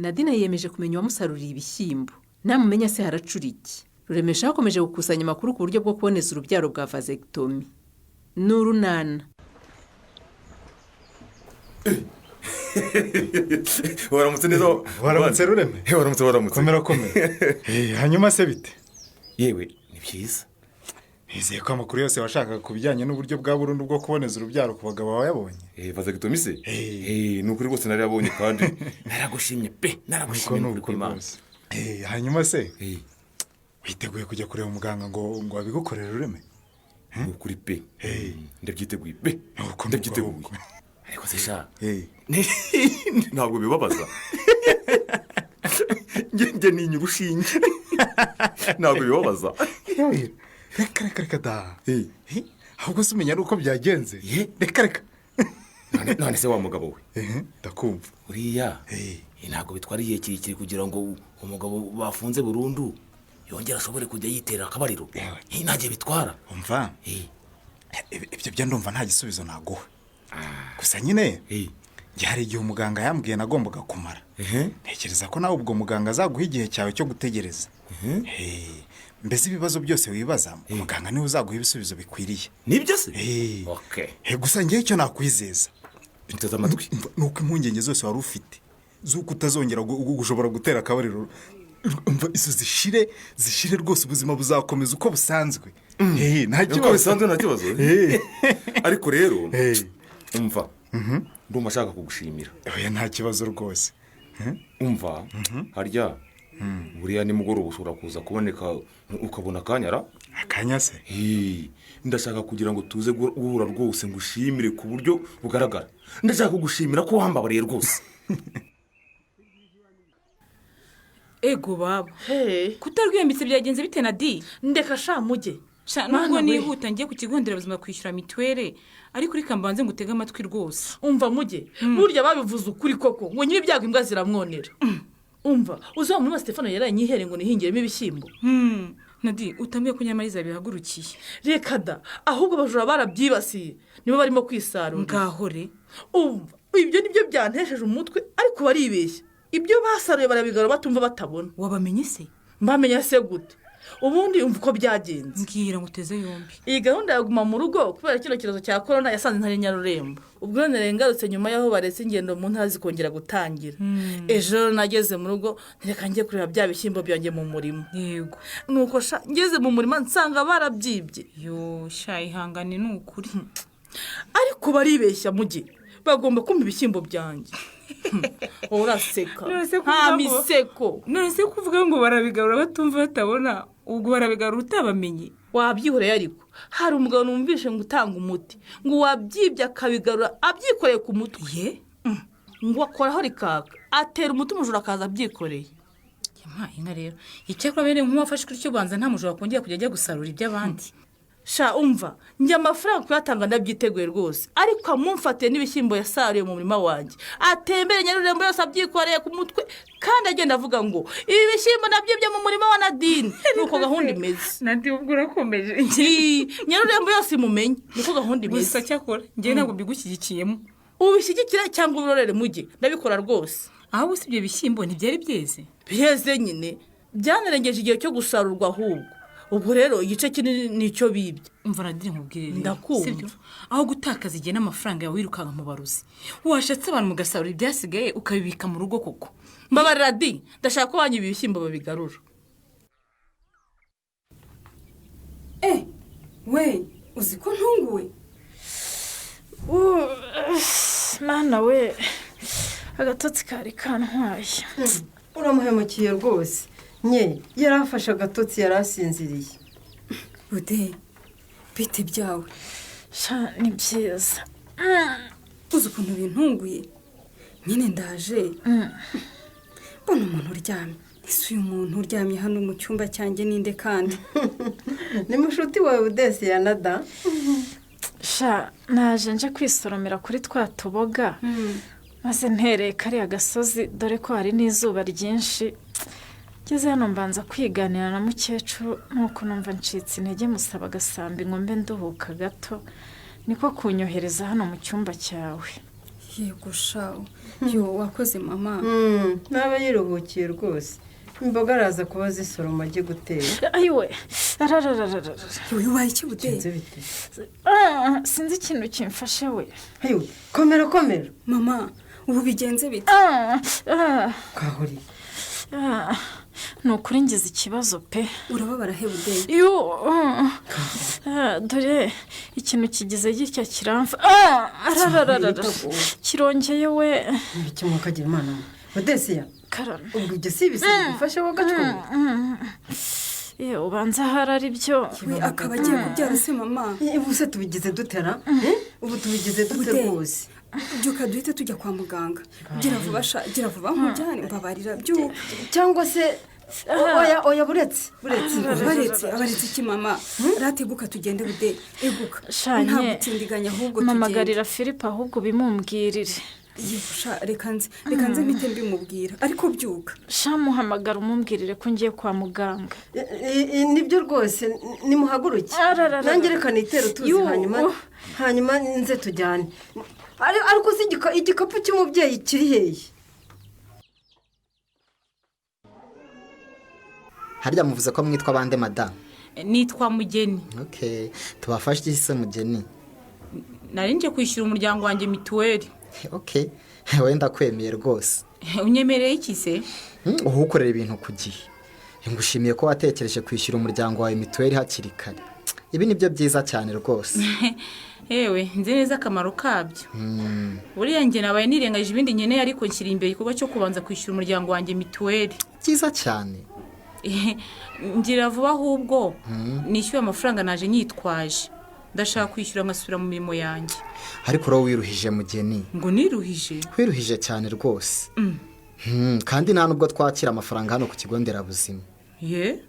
Nadine yiyemeje kumenya uwamusaruriye ibishyimbo. Namumenya se haracura iki? Ruremesha yakomeje gukusanya amakuru ku buryo bwo kuboneza urubyaro bwa vasectomie. Ni urunana. Waramutse neza. Waramutse, Rureme. Waramutse, waramutse. Komera, komera. Hanyuma se bite? Yewe, ni byiza. Nizeye ko amakuru yose washakaga ku bijyanye n'uburyo bwa burundu bwo kuboneza urubyaro ku bagabo wayabonye. Vasectomie se? Ni ukuri rwose narayabonye kandi naragushimye pe. Niko Naragushimye ni ni ukuri uko kw'Imana. rwose. Hanyuma se witeguye kujya kureba umuganga ngo abigukorere, Rureme? Ni ukuri pe, ndabyiteguye pe. Nuko nuko. Ndabyiteguye. Ahubwo. Ariko se sha, ntabwo bibabaza? Njye ninya urushinge, ntabwo bibabaza? Yewe, reka reka reka da. Ahubwo se umenya ari uko byagenze? Ye. Reka reka. None se wa mugabo we? Ndakumva. Uriya ntabwo bitwara igihe kirekire kugira ngo umugabo bafunze burundu yongere ashobore kujya yitera akabariro? Yewe. Nta gihe bitwara. Umva, ibyo byo ndumva nta gisubizo naguha. Gusa nyine njye hari igihe umuganga yambwiye nagombaga kumara. Ntekereza ko nawe ubwo muganga azaguha igihe cyawe cyo gutegereza. Mbese ibibazo byose wibaza, muganga niwe uzaguha ibisubizo bikwiriye. Nibyo se? Okay. Gusa ngewe icyo nakwizeza, Nteze amatwi. Umva, ni uko impungenge zose wari ufite z'uko utazongera gushobora gutera akabariro, umva, izo zishire, zishire rwose. Ubuzima buzakomeza uko busanzwe. Nta Uko kibazo. bisanzwe, nta kibazo. Ariko rero, umva, ndumva ashaka kugushimira. Oya, nta kibazo rwose. Umva, harya buriya nimugoroba ushobora kuza kuboneka ukabona akanyara? Akanya se? Ndashaka kugira ngo tuze guhura rwose ngushimire ku buryo bugaragara. Ndashaka kugushimira ko wambabariye rwose. Ego baba, kutarwiyambitse byagenze bite na di? Ndeka sha mujye. Sha, Mana nubwo we. nihuta ngiye ku kigo nderabuzima kwishyura mituweli, ariko reka mbanze ngutege amatwi rwose. Umva mujye, burya babivuze ukuri koko ngo nyiri ibyago imbwa ziramwonera. Umva, uzi wa murima Stefano yaraye ngo nihingiremo ibishyimbo? Nadi, utambwiye ko nyamariza bihagurukiye? Reka da, ahubwo abajura barabyibasiye, nibo barimo kwisarura. Ngahore. Umva, ibyo nibyo byantesheje umutwe, ariko baribeshya. Ibyo basaruye barabigarura batumva batabona. Wabamenye se? Mbamenya se gute? Ubundi umva uko byagenze. Mbwira ngo uteze yombi. Iyi gahunda ya guma mu rugo kubera kino kibazo cya korona yasanze ntari Nyarurembo. Ubwo none ngarutse nyuma y'aho baretse ingendo mu ntara zikongera gutangira. Ejo nageze mu rugo, ntireka njye kureba bya bishyimbo byanjye mu murima. Nuko sha, ngeze mu murima nsanga barabyibye. Yo sha, ihangane ni ukuri. Ariko baribeshya mujye, bagomba kumpa ibishyimbo byanjye. Wowe uraseka. None se Nta kuvuga ngo- miseko. None se kuvuga ngo barabigarura batumva batabona, ubwo barabigarura utabamenye? Wabyihoreye. Ariko hari umugabo numvishe ngo utanga umuti, ngo wabyibye akabigarura abyikoreye ku mutwe. Ye? Ngo akoraho rikaka, atera umuti, umujura akaza abyikoreye. Yampaye inka rero. Icyakora bene nk'uwafashwe utyo, ubanza nta mujura wakongera kujya ajya gusarura iby'abandi. Sha umva, njye amafaranga kuyatanga ndabyiteguye rwose, ariko amumfatiye n'ibishyimbo yasaruye mu murima wanjye, atembere Nyarurembo yose abyikoreye ku mutwe, kandi agenda avuga ngo ibi bishyimbo nabyibye mu murima wa Nadine. Nuko gahunda imeze. Nadi, ubwo urakomeje. Ii, Nyarurembo yose imumenye, niko gahunda imeze. Gusa cyakora njyewe ntabwo mbigushyigikiyemo. Ubishyigikire cyangwa ubirorere mujye, ndabikora rwose. Ahubwo si ibyo bishyimbo ntibyari byeze? Byeze nyine, byanarengeje igihe cyo gusarurwa ahubwo. Ubwo rero igice kinini nicyo bibye. Umva Nadine, nkubwire rero. Ndakumva. Sibyo? Aho gutakaza igihe n'amafaranga yawe wirukanka mu baruzi, washatse abantu mugasarura ibyasigaye ukabibika mu rugo koko. Mbabarira di, ndashaka ko banyiba ibishyimbo babigarura. Eh, we, uzi ko ntunguwe? Mana we, agatotsi kari kantwaye. Uramuhemukiye rwose nye, yari afashe agatotsi, yari asinziriye. Bude, bite byawe? Sha, ni byiza. Uzi ukuntu bintunguye nyine? Ndaje mbona umuntu uryamye. Ese uyu muntu uryamye hano mu cyumba cyanjye ninde kandi? Ni mushuti wawe Budesi ya Nada. Sha, naje nje kwisoromera kuri twa tuboga, maze ntereye kariya gasozi, dore ko hari n'izuba ryinshi. Ngeze hano mbanza kwiganira na mukecuru, nuko numva ncitse intege, musaba agasambi ngo mbe nduhuka gato, niko kunyohereza hano mu cyumba cyawe. Yego shawo, yo wakoze mama. Naba yiruhukiye rwose, imboga araza kuba zisoroma ajye gutera. Ayiwe, ararararara. Yowe ubaye iki Bude? Sinzi ikintu kimfashe we. Ayiwe, komera komera. Mama, ubu bigenze bite? Kahuri. Ni ukuri ngize ikibazo pe. Urababara he Bude? Yo, dore ikintu kigize gitya kiramfa. Ararararara. Kirongeye we. Ibiki mwakagira Imana mwe. Budesiya. Karame. Ubwo ibyo si ibisigo bifashe wowe gacwera. Ye, ubanza ahari ari byo. We akaba agiye kubyara se mama? Ubu se tubigize dutera? Ubu tubigize dute rwose? Byuka duhite tujya kwa muganga. Gira vuba sha, gira vuba nkujyane, mbabarira byuka. Cyangwa se oya oya, buretse buretse. Abaretse abaretse iki mama? Rateguka tugende Bude, eguka. Nta gutindiganya ahubwo tugende. Mpamagarira Philippe ahubwo bimumbwirire. Yegusha, reka nze reka nze mpite mbimubwira, ariko byuka. Sha, muhamagara umumbwirire ko ngiye kwa muganga. Nibyo rwose, nimuhaguruke. Nanjye reka nitere utuzi hanyuma hanyuma nze tujyane. Ariko se igikapu cy'umubyeyi kiri hehe? Harya muvuze ko mwitwa bande madamu? Nitwa Mugeni. Okay, tubafashe iki se Mugeni? Nari nje kwishyura umuryango wanjye mituweli. Okay, wenda kwemeye rwose. Unyemereye iki se? Uhukorera ibintu ku gihe. Ngushimiye ko watekereje kwishyura umuryango wawe mituweli hakiri kare. Ibi nibyo byiza cyane rwose. Yewe, nzi neza akamaro kabyo. Buriya njye nabaye nirengagije ibindi nkeneye, ariko nshyira imbere igikorwa cyo kubanza kwishyura umuryango wanjye mituweli. Byiza cyane. Ngira vuba ahubwo nishyuye amafaranga naje nyitwaje. Ndashaka kwishyura nkasubira mu mirimo yanjye. Ariko uro wiruhije Mugeni. Ngo niruhije? Wiruhije cyane rwose. Kandi nta nubwo twakira amafaranga hano ku kigo nderabuzima. Ye,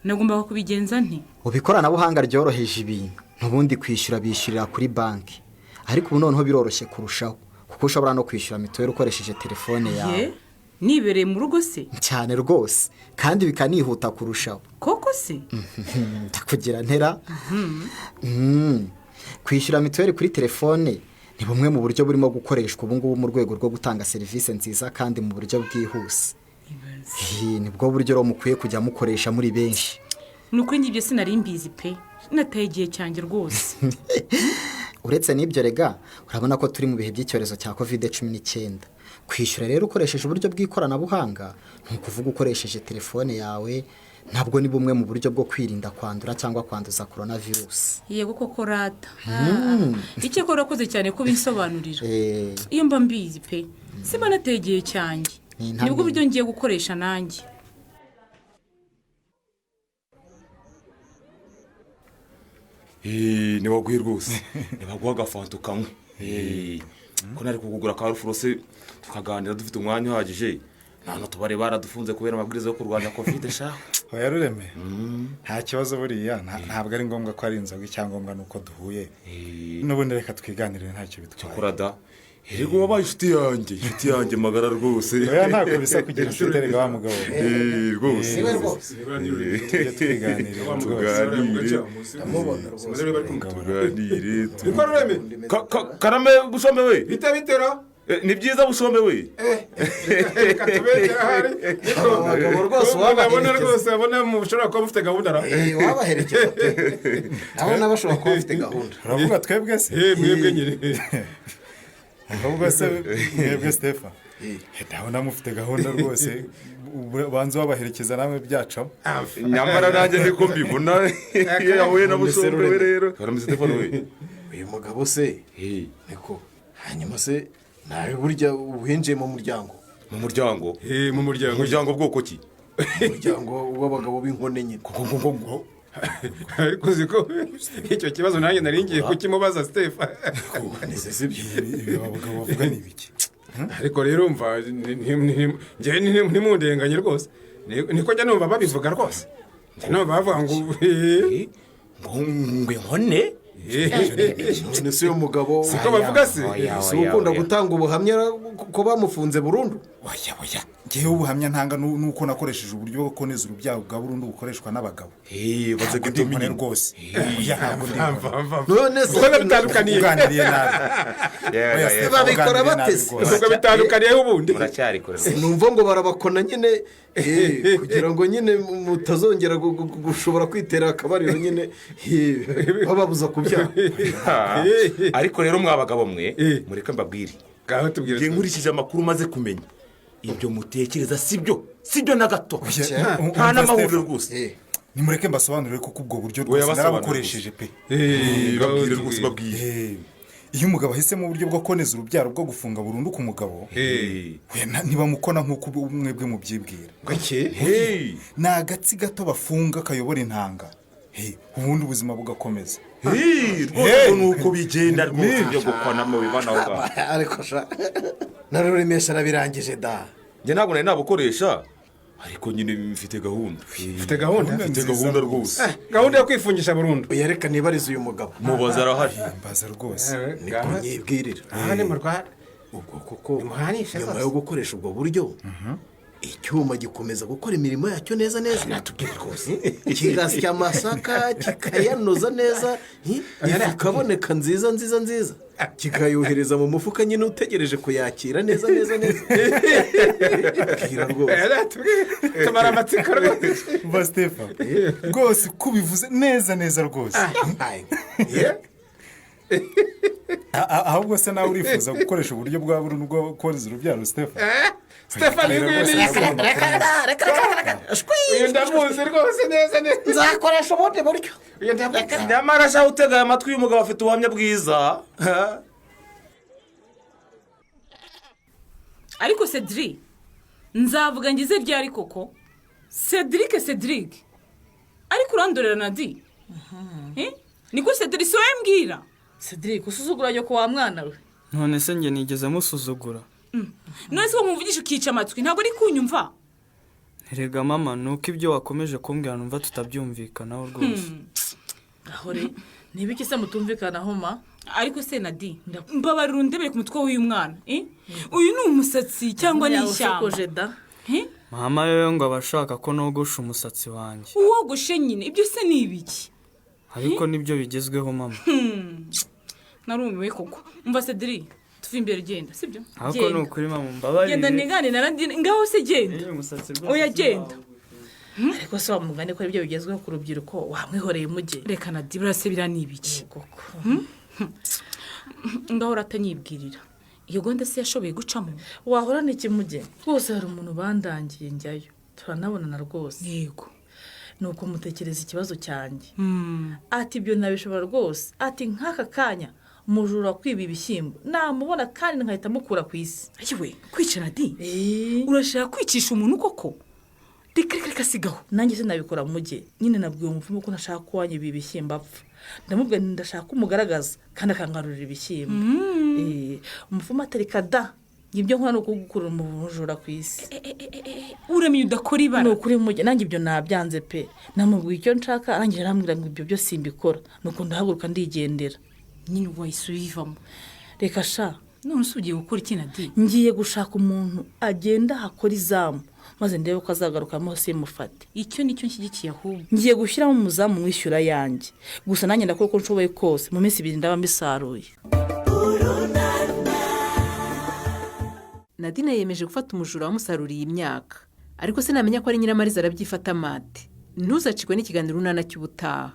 nagombaga kubigenza nti? Ubu ikoranabuhanga ryoroheje ibintu. N'ubundi kwishyura bishyurira kuri banki. Ariko ubu noneho biroroshye kurushaho, kuko ushobora no kwishyura mituweli ukoresheje telefone yawe. Nibereye mu rugo se? Cyane rwose, kandi bikanihuta kurushaho. Koko se? Ndakugira ntera. Kwishyura mituweli kuri telefone ni bumwe mu buryo burimo gukoreshwa ubu ngubu mu rwego rwo gutanga serivisi nziza kandi mu buryo bwihuse. Nibwo buryo rero mukwiye kujya mukoresha muri benshi. Ni ukuri ngibyo sinari mbizi pe, nataye igihe cyanjye rwose. Uretse n'ibyo rega, urabona ko turi mu bihe by'icyorezo cya COVID-19. Kwishyura rero ukoresheje uburyo bw'ikoranabuhanga ni ukuvuga ukoresheje telefone yawe, ntabwo ni bumwe mu buryo bwo kwirinda kwandura cyangwa kwanduza coronavirus. Yego koko rata. Icyakora urakoze cyane ko binsobanurira. Iyo mba mbizi pe, simba nateye igihe cyanjye. Nibwo buryo ngiye gukoresha nanjye. Nibaguhe rwose, nibaguha agafanto kamwe. Ko nari kugugura ka rufurose tukaganira dufite umwanya uhagije. Nta tubare baradufunze kubera amabwiriza yo kurwanya COVID sha. Oya Rureme, nta kibazo buriya, ntabwo ari ngombwa ko ari inzoga, icyangombwa nuko duhuye. N'ubundi reka twiganirire ntacyo bitwaye. Cyakora da, erega wabaye inshuti yanjye, inshuti yanjye magara rwose. Oya ntako bisa kugira inshuti erega wa mugabo. Rwose. Tujye twiganirira tuganire. Ndamubona rwose. Tuganire. Niko Rureme. Karame Bushombe we. Bite bitera? Ni byiza Bushombe we. Reka tubekere ahari. Abagabo rwose wabaherekeza. Rwose abona mushobora kuba mufite gahunda ra. Wabaherekeza pe. Ndabona bashobora kuba bafite gahunda. Uravuga twebwe se? Mwebwe nyine. Ahubwo se mwebwe Stephen, ndabona mufite gahunda rwose, banza wabaherekeza namwe byacamo. Nyamara nanjye niko mbibona iyo yahuye na Bushombe we rero. Karame Stephen we. Uyu mugabo se niko hanyuma se nawe burya uhinjiye mu muryango. Mu muryango? Mu muryango. Muryango bwoko ki? Umuryango w'abagabo b'inkone nyine. Ngo ariko ziko icyo kibazo nanjye nari ngiye kukimubaza Stephen. Nese sibyo ibi abagabo bavuga ni ibiki? Ariko rero umva njye ntimundenganye rwose. Niko njya numva babivuga rwose. Njya numva bavuga ngo ngo inkone. None se uyu mugabo siko bavuga se? Si ukunda gutanga ubuhamya ko bamufunze burundu? Oya oya. Ngewe ubuhamya ntanga nuko nakoresheje uburyo bwo kuboneza urubyaro bwa burundu bukoreshwa n'abagabo. Ntabwo ndi inkone rwose. Oya, ntabwo ndi inkone. None se Ubwo bitandukaniye. Uganiriye nabi. Oya, Stephen, Babikora uganiriye nabi bate se? rwose. Ubwo bitandukaniyeho ubundi. Muracyari kure. Numva ngo barabakona nyine, kugira ngo nyine mutazongera gushobora kwitera akabariro nyine, bababuza kubyara. Ariko rero mwa bagabo mwe, mureke mbabwire. Ngaho tubwire. Njye nkurikije amakuru maze kumenya, ibyo mutekereza sibyo, sibyo na gato. Oya, Nta umva, n'amahuriro Stephen. rwose. Nimureke mbasobanurire kuko ubwo buryo Oya, rwose basobanurire narabukoresheje pe. Babwire rwose, babwire. Iyo umugabo ahisemo uburyo bwo kuboneza urubyaro bwo gufunga burundu ku mugabo, oya, ntibamukona nk'uko mwebwe mubyibwira. Gake. Ni agatsi gato bafunga kayobora intanga. Hey, ubundi ubuzima bugakomeza. Hey, rwose ngo ni uko bigenda rwose, ibyo gukonamo bibana aho ngaho. Ariko sha, naruremesha arabirangije da. Njye ntabwo nari nabukoresha, ariko nyine mfite gahunda. Mfite gahunda? Mfite gahunda rwose. Gahunda yo kwifungisha burundu. Oya, reka nibarize uyu mugabo. Mubaza, arahari. Mbaza rwose. Niko nyibwirira. Aha ni mu Rwanda. Ubwo koko Nimuhanishe nyuma rwose. yo gukoresha ubwo buryo, icyuma gikomeza gukora imirimo yacyo neza neza? Natubwire rwose. Kigasya amasaka, kikayanoza neza, ifu ikaboneka nziza nziza nziza, kikayohereza mu mufuka nyine utegereje kuyakira neza neza neza. Bwira rwose. Tumara amatsiko rwose. Umva Stephen, rwose ko ubivuze neza neza rwose. Ahubwo se nawe urifuza gukoresha uburyo bwa burundu bwo kuboneza urubyaro, Stephen? Stefan, uyu nguyu ni uyu ndamuzi rwose neza neza. Nzakoresha ubundi buryo. Uyu ndamuzi. Nyamara sha, utega aya matwi, uyu mugabo afite ubuhamya bwiza. Ariko Cedric, nzavuga ngize ryari koko? Cedric, Cedric, ariko urandorera na di. Eh? Niko Cedric, si wowe mbwira. Cedric, usuzugura nyoko wa mwana we. None se njye nigeze musuzugura? None se ko muvugisha ukica amatwi, ntabwo ari kunyumva? Erega mama, ni uko ibyo wakomeje kumbwira numva tutabyumvikanaho rwose. Aho re, niba iki se mutumvikanaho ma? Ariko se Nadi, mbabarira undebere ku mutwe w'uyu mwana, eh? Uyu ni umusatsi cyangwa ni Yawe ishyamba? usokoje da. Eh? Mama rero ngo aba ashaka ko nogosha umusatsi wanjye. Uwogoshe nyine, ibyo se ni ibiki? Ariko nibyo bigezweho mama. Narumiwe koko. Umva Cedric, tuve imbere, genda, sibyo? Ariko ni ukuri mama, mbabarire. Genda nigane na Nadine ngaho se, genda. Eh, umusatsi rwose. Oya, genda. Ariko se wamugane ko aribyo bigezweho ku rubyiruko, wamwihoreye mujye. Reka Nadi, burase biriya ni ibiki? Koko. Ngaho uratanyibwirira, iyo gahunda se yashoboye gucamo? Wahora n'iki mujye? Rwose hari umuntu bandangiye njyayo, turanabonana rwose. Ni uko mutekereza ikibazo cyanjye, ati ibyo nabishobora rwose, ati nk'aka kanya umujura kwiba ibishyimbo namubona kandi nkahita mukura ku isi. Ayiwe, kwica Nadi? Urashaka kwicisha umuntu koko? Reka reka reka, sigaho. Nanjye sinabikora mujye. Nyine nabwiye umupfumu ko ntashaka ko wanyiba ibishyimbo apfa. Ndamubwira nti ndashaka ko umugaragaza kandi akangarurira ibishyimbo. Umupfumu atarika da, ibyo nkora ni ukugukura umujura ku isi. Uramenye udakora ibara. Ni ukuri mujye, nanjye ibyo nabyanze pe. Namubwiye icyo nshaka, arangije arambwira ngo ibyo byose simbikora. Nuko ndahaguruka ndigendera. Nyine wahise ubivamo? Reka sha. None se ugiye gukora iki Nadi? Ngiye gushaka umuntu agenda hakora izamu, maze ndebe ko azagarukamo simufate. Icyo nicyo nshyigikiye ahubwo. Ngiye gushyiramo umuzamu mwishyura yanjye gusa, nanjye ndakora uko nshoboye kose, mu minsi 2 ndaba mbisaruye. Nadine yemeje gufata umujura wamusaruriye imyaka, ariko se namenya ko ari Nyiramariza arabyifata amate? Ntuzacikwe n'ikiganiro Urunana cy'ubutaha.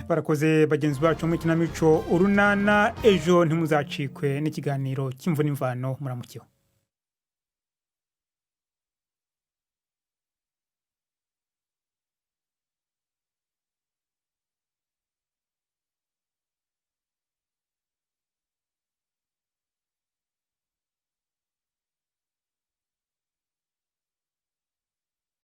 Barakoze bagenzi bacu mu ikinamico Urunana. Ejo ntimuzacikwe n'ikiganiro cy'Imvo n'Imvano. Muramukeho.